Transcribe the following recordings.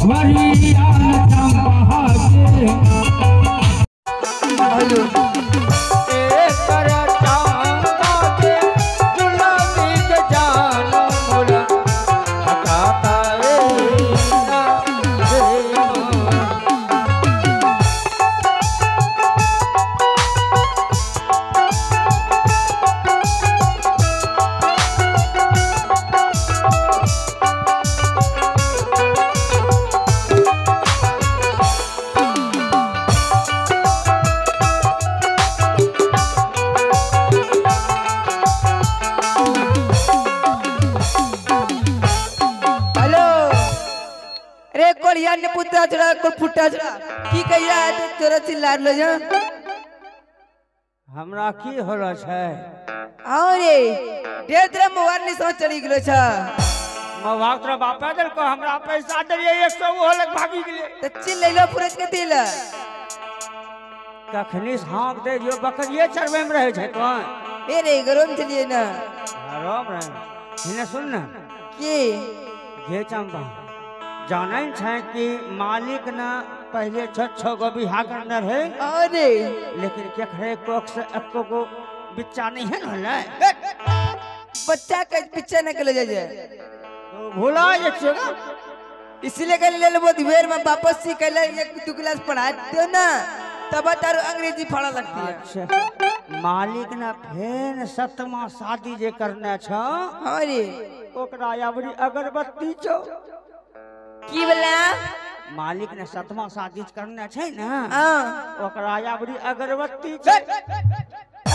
वरियान चंपा के। हेलो ए कर चंपा के गुलाबी के जान मोरा हकाता ए ना रे मां। हेलो रे कोलिया ने पुत्रा छोड़ा को फुटा छोड़ा की कहिया तो तोरा चिल्ला रहलो जा। हमरा की होलो छै? हाँ रे ढेर तोरा मोबाइल नहीं समझ चढ़ी गेलो छ। मोबाइल तोरा बापा देलको, हमरा पैसा देलियै 100 ओहो लग भागी गेलै। त चिल्लैलो पुरज के दिल कखनी हाँक दे दियो बकरिये चरबै में रहै छै तो। ए रे गरम चलिए ना गरम रहे। हिने सुन ना की गे चंपा जानै छै कि मालिक ने पहले 6-6 गो बियाह करने रहे। अरे लेकिन केकरे कोख से एको गो बच्चा नहीं है होलै। बच्चा के पीछे न के ले जाए तो भुला जाइ छियै ना, इसलिए कल ले लेबो दिवेर में वापस सी कल एक दू क्लास पढ़ा दियो ना तब तारो अंग्रेजी फड़ा लगती है। अच्छा मालिक ने फेन 7वां शादी जे करने छ। हाँ रे ओकरा अबरी अगरबत्ती छौ। की बोला? मालिक ने 7वां शादी करने छै ना। हाँ ओकरा अबरी अगरबत्ती छै।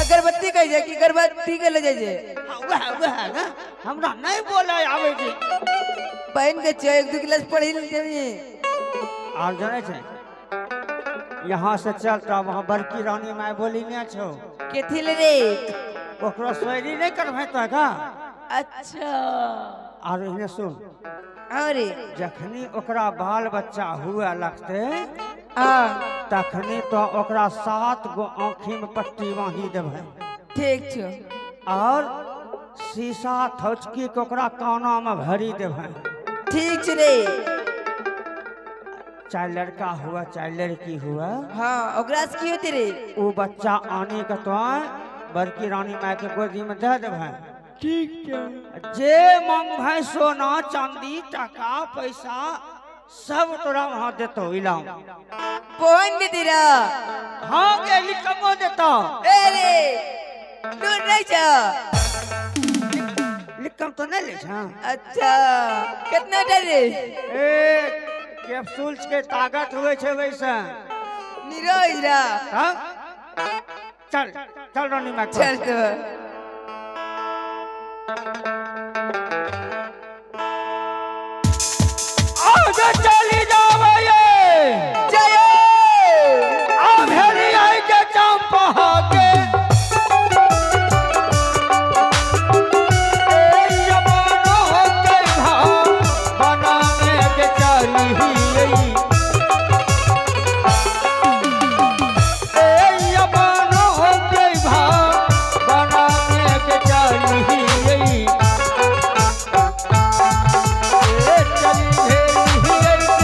अगरबत्ती कह जाए कि अगरबत्ती के ले जाए? हाँ, वह वह ना हमरा नहीं बोले आवे छै। बहन के छे एक दू क्लास पढ़ी ले जेबी। आर जानै छै यहाँ से चल तो वहाँ बड़की रानी माय बोली ने छौ। केथी ले रे? ओकरो सोयरी नहीं करबै तो का? अच्छा आर इने सुन। हाँ रे जखनी ओकरा बाल बच्चा हुए लगते हाँ तखनी तो ओकरा 7 गो आँखी में पट्टी बांधी देबै। ठीक छौ। और शीशा थोचकी के ओकरा काना में भरी देबै। ठीक छ रे। चाहे लड़का हुआ चाहे लड़की हुआ। हाँ ओकरा से की होते रे? वो बच्चा आने के तो बड़की रानी माय के गोदी में दे देबै। ठीक छै। जे मांगबै सोना चांदी टका पैसा सब तोरा वहाँ देतो इलाम। कौन देती रा? हाँ के लिखमो देतो। ए रे दूर नहीं छ। लिखम तो नहीं ले छ। अच्छा कितना डर रे? ए कैप्सूल के ताकत हुए छे वैसे निरोज रा। हाँ चल चल रानी माय चल तो। आज चली जावे ये जय आ भेली आई के चंपा के ए यमनो के भा बनावे के चली ए यमनो के भा बनावे के चली ए चली भेली।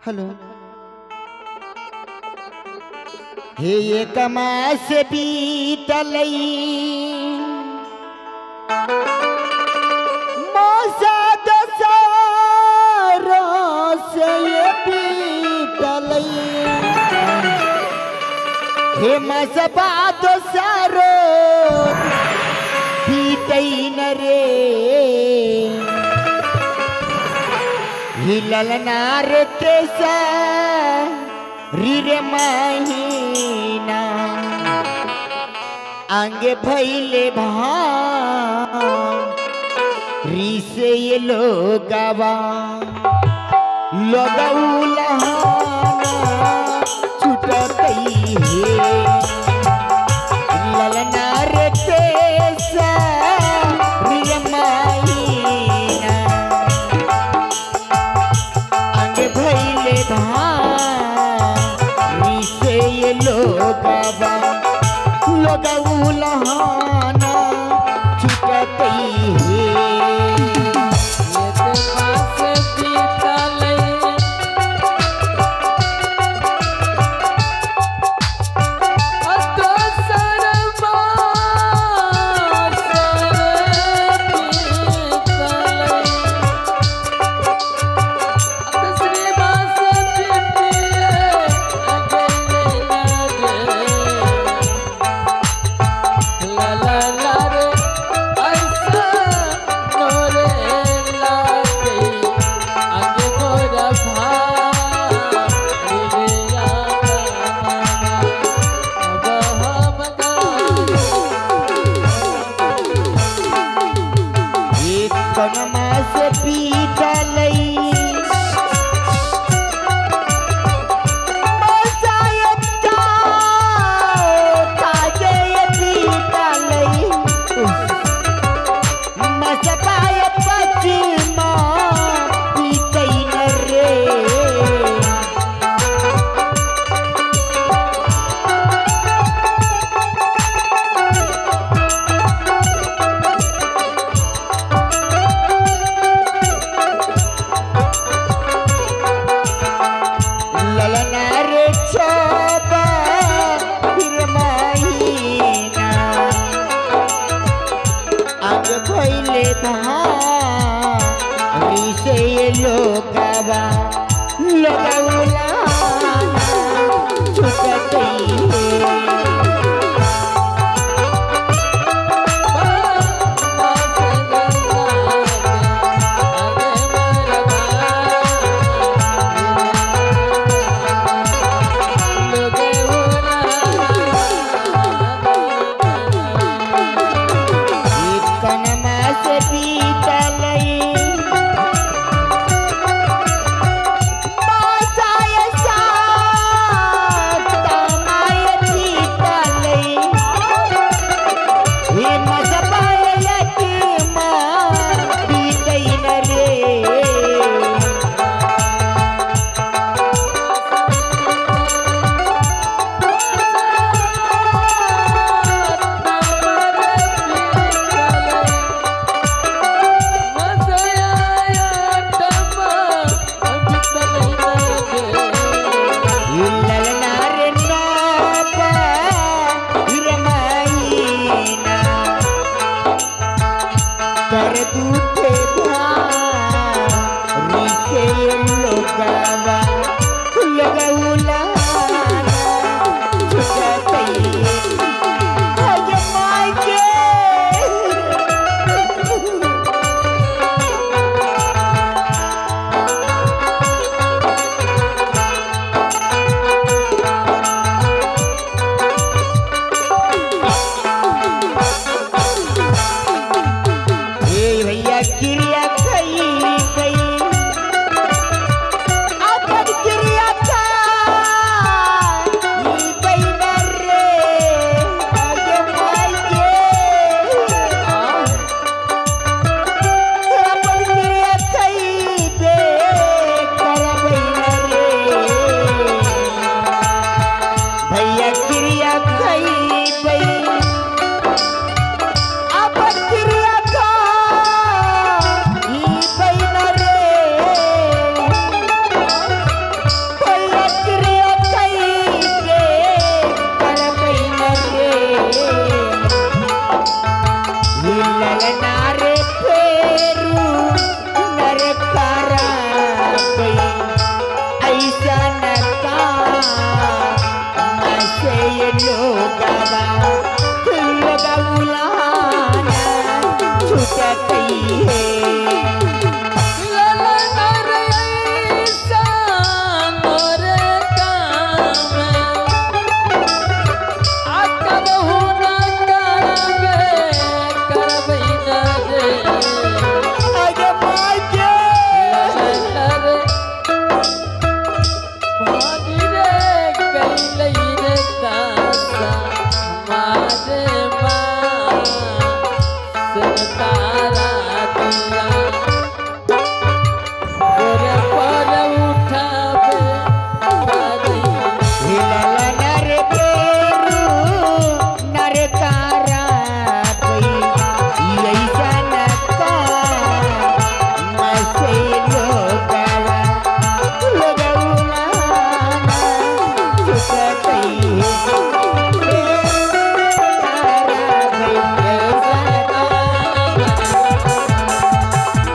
हेलो हे एक मास बीतलई मासा दसारो से ये बीतलई हे मासबा दसारो बीतई न रे हिलल नार तेसा रे महीना आंगे भैले भारी से ये लोगवा लगौलहाना छुटतई हे ललना रे तेसा रे महीना अंग भैले भारी से ये लोगवा लगौलहाना छुटतई हे। एक मास बीतलै दोसर मास बीतलै तेसरी मास बीतिए गेलै ना रे ला ला ला रे ऐसा नोरे लागे आगे मोरा भारी रे आंगना अब हम गावे। एक मास बीतलै रे। ललना रे छोबा फिर माहीना आग भइले भारी से ये लोगवा लगौला छुटतई हे। एक मास बीतलै मासाय सात my बीतलै हे मसबाय यतिमा बीतै न रे। ललना रे नापा हिरमाईना कर दूठे भारी से लोगवा लगौला छुटतई अगे माय के। हे भैया क्रिया कई गई। ऐसन काम से ये लोगवा लोगउलाना छूटतई है। अरे माय के हिलल नर बेरू नर तारा पई ऐसन काम से लोगवा लोगउलाना छूटतई है। तारा भई ऐसन काम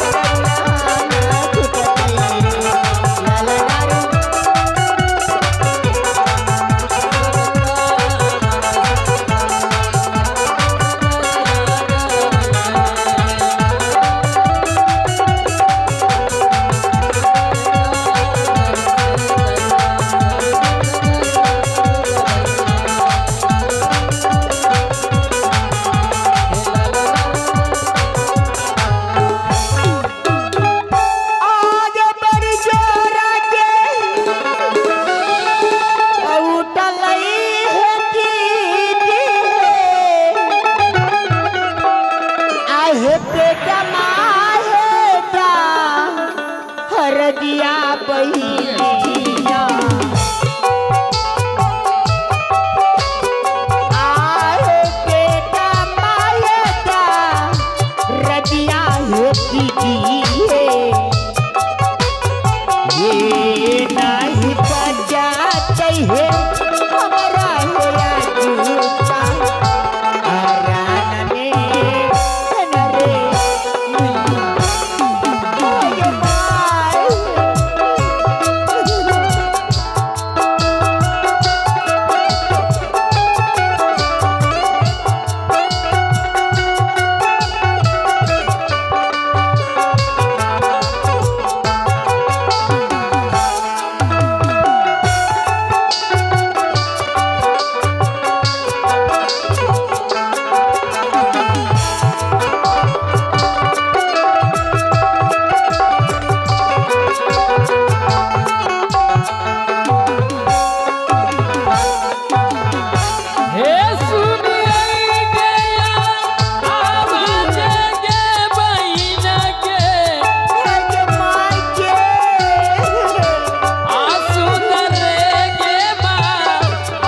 लोगउलाना छूटतई है। लाल नर आज बड़ी जोरा के उठलई है दीदी आहे पेट माहे दा हरदिया बहिनिया आहे पेट माहे दा रदिया है दीदी है ये नाही बजाते है हमरा होया जूता आरान में नरे ओए my. हे सुनिए गया आवाज गे बहिन के ओए my के आंसू दरे गे बा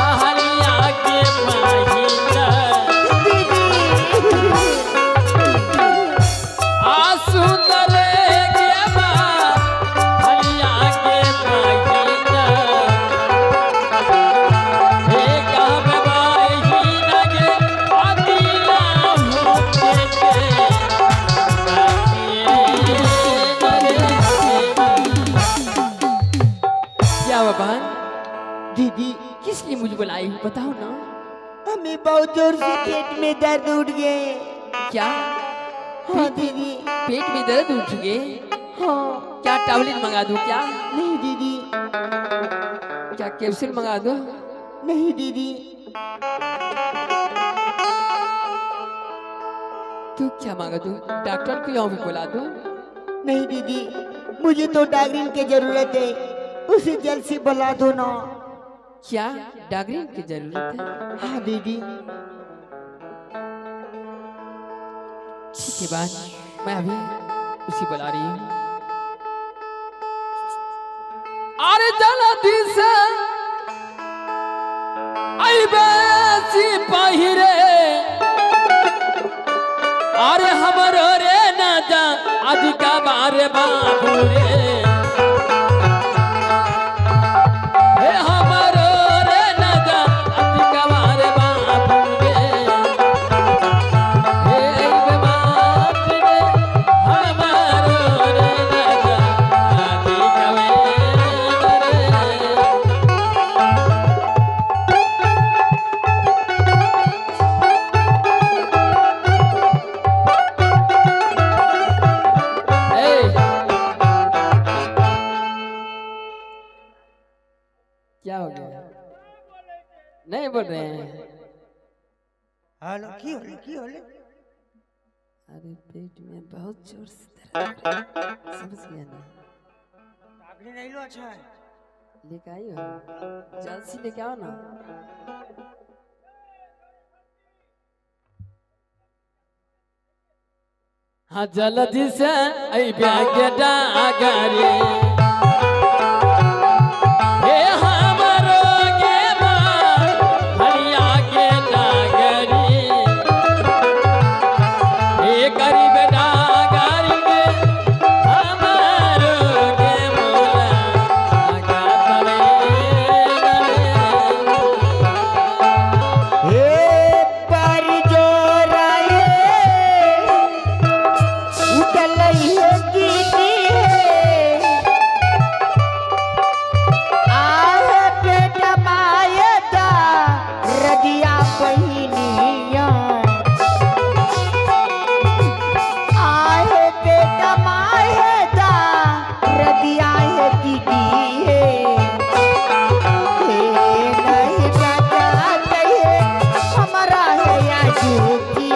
आहरिया के बहिन दीदी आंसू दरे गे बा हरिया के बहिन हे कहब बहिन गे अदिला होके के क्या हुआ बहन? दीदी किस लिए मुझे बुलाई हो बताओ ना। हमें बहुत जोर से पेट में दर्द उठ गए। क्या हाँ दीदी। पेट में दर्द उठ गए? हाँ। क्या टैबलेट मंगा दूं क्या? नहीं दीदी। क्या कैप्सूल मंगा दो? नहीं दीदी। तू क्या मांगा दूं? डॉक्टर को यहाँ भी बुला दूं? नहीं दीदी, मुझे तो डागरीन की जरूरत है, उसे जल्द से बुला दो ना। क्या डागरीन की जरूरत है? हाँ दीदी। ठीक है बात, मैं अभी उसी बुला रही हूँ। अरे जल्दी से आइबे सिपाही रे, अरे हमरो रे ना जा आज का बारे बाबू रे, हे हमरो रे ना जा आज का बारे बाबू रे, हे आइबे बाप रे हमरो रे ना जा आज का रे। क्या हो गया? नहीं बोल रहे हैं। हेलो, की होले की होले? अरे पेट में बहुत जोर से दर्द हो रहा है, समझ गया ना? डागरी नहीं लो। अच्छा है, लेके आई हो? जल्द से लेके आओ ना। हाँ जल्दी से अइबे के डागरी, हे हमरो गे माँ हरिया के डागरी, हे गरीब डागरी के हमरो गे मोला आगा। हे पर जो राये उतलई है दीदी है, आहे बेटा मायदा रदिया बहिनिया, आहे बेटा मायदा रदिया है दीदी है, हे नहीं बचाते है हमारा है या झूठी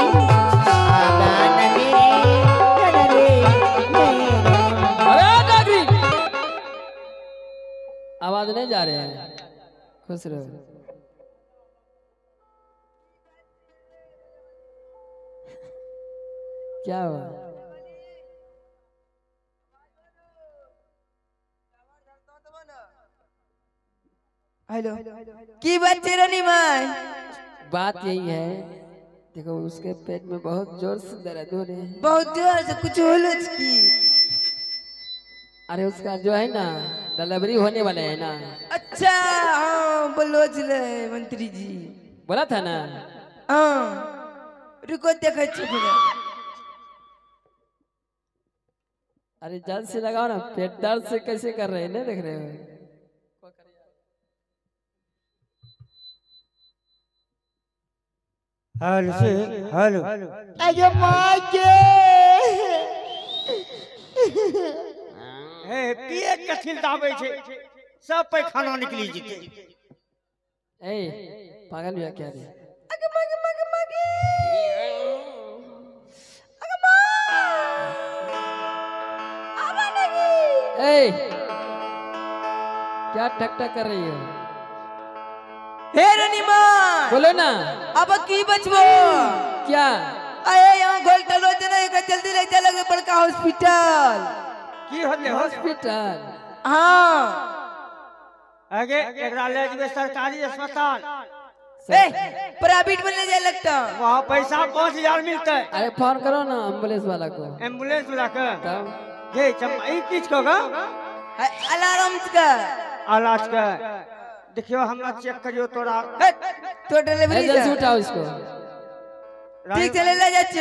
आगान मेरे रे मेरे। अरे डागरी आवाज नहीं जा रहे हैं, खुश रहो। क्या हुआ? हेलो, की बात छै रानी माय? बात यही है, देखो उसके पेट में बहुत जोर से दर्द हो रहे हैं। बहुत जोर से कुछ होलो छै की? अरे उसका जो है ना डिलीवरी होने वाले है ना। अच्छा हाँ बोलो छलै मंत्री जी। बोला था ना? हाँ रुको देखै छी पहिले। अरे जल्द से लगाओ ना, पेट दर्द से कैसे कर रहे हैं, नहीं देख रहे हो? हेलो से हेलो। अरे माँ के हे पेट कथिल दाबै छै, सब पैखाना निकली जेतै। ए पागल हुआ क्या रे? अगे मागे मागे मागे अगे माँ आवा नहीं। ए क्या टक टक कर रही हो? हे रानी माँ बोलो ना। अब की बचबो? क्या? अरे यहाँ गोल टलो छै ना, एकरा जल्दी ले चल बड़का हॉस्पिटल। की होले हॉस्पिटल? हाँ आगे एकरा ले जेबै सरकारी अस्पताल। ए प्राइवेट में ले जाए लगता। वहाँ पैसा 5000 मिलते। अरे फोन करो ना एम्बुलेंस वाला को। एम्बुलेंस वाला के तब गे चम्पा ई किछ कहोगा? अलार्म का अलाज के देखियो हमरा चेक करियो तोरा। तो डिलीवरी जल्दी उठाओ इसको। ठीक चले ले जा छ,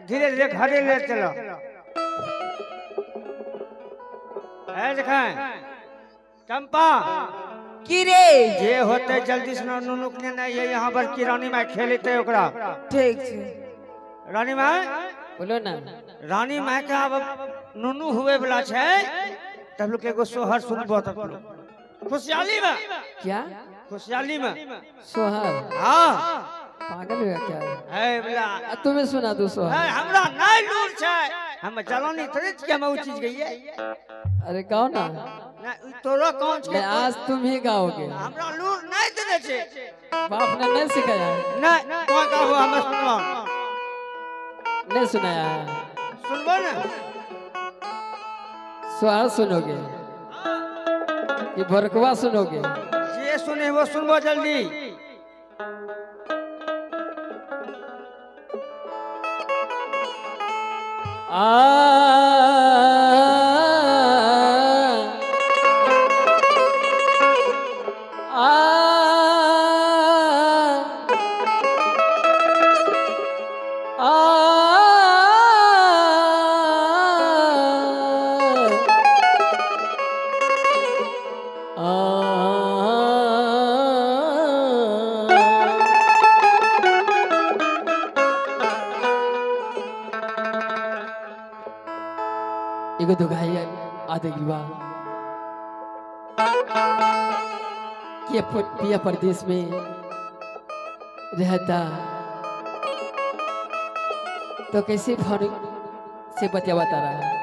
धीरे धीरे घरे ले चलो। ए देखें चंपा की रे जे होते जल्दी से नुनू के नहीं है यहाँ पर की रानी माई खेलते ओकरा। ठीक छै रानी माई बोलो ना। रानी माई के अब नुनू हुए वाला छै, तब लोग एगो सोहर सुनबो तब लोग खुशहाली में। क्या खुशहाली में सोहर? हाँ पागल हुआ क्या है बोला तुम्हें सुना दो सोहर। है हमरा नहीं लूर छै, हम जलानी थोड़े छी हम उ चीज गइए। अरे गाओ ना। ना तोरो कौन छै? आज तुम ही गाओगे। हमरा लूर नहीं देने छै, बाप ने नहीं सिखाया। नहीं कोई गाओ हम सुनबो नहीं सुनाया है। सुनबो ना सोहर सुनोगे कि भरकवा सुनोगे? जे सुने वो सुनबो जल्दी। आ आ आ एगो दुखाई आ देखी बा। कि पिया परदेश में रहता तो कैसे फोन से बतियाता रहा।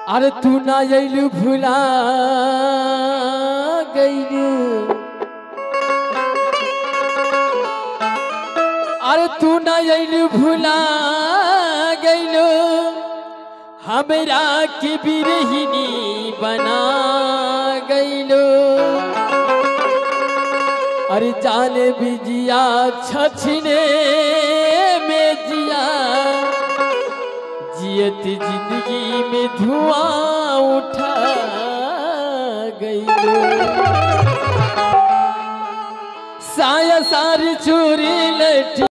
अरे तू ना अइलू भुला गइलू, अरे तू ना अइलू भुला गइलू, हमरा के बिरहिनी बना गइलू। अरे जाने बिजिया छछने में जिया, जियत जिंदगी में धुआं उठा गइलू। साया सारी चूरी लठी